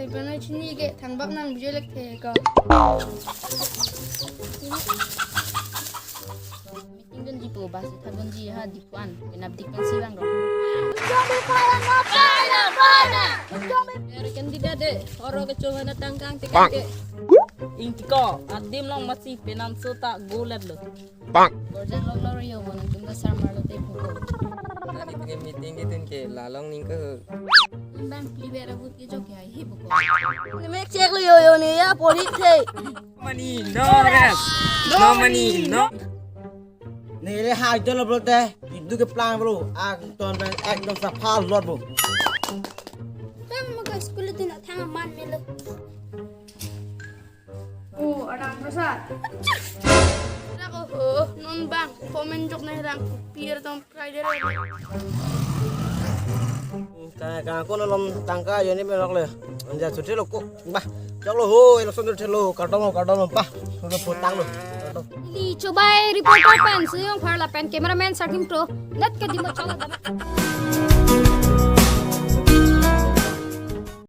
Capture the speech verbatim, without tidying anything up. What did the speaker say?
Penang chini ke thangbak nang bijolek the ko. Meeting dunji po, bus thap dunji ha, Diphu an. Penap dik pensi bang ro. Ere candidate de, oro kecho mana tangkang tiket ke. Ingti ko, adim long masi penam sota golat lo. Bang. Gorjang lok lor yo, mo nangtum ta sar marlo te buko. Tadi ke meeting ke tun ke lalong ning ke. Bang, pli bera but ke jok ya, hi buko. Ni mek check lo yo yo ni ya, pori the. Money, no rest. No money, no. Nele ha jolo bro te, idu ke plan bro, ak ton ben ek ton sa phal lot bro. Tama ka school din athang man melo. Oh, Arang Prasad. Rak, oh, oh, non bang, komen jok na rang, pier tong kai de. Ka, ka, ko nolom tangka yo ni melok le. Anja chuti lo ko. Bah, chok lo ho, election chuti lo, kardom ho, kardom ho, bah. Sudah potang lo. Kardom. Ili chobai reporter pen, suyong pharla pen, cameraman Sarkim Pro. Net ke dimo chok lo.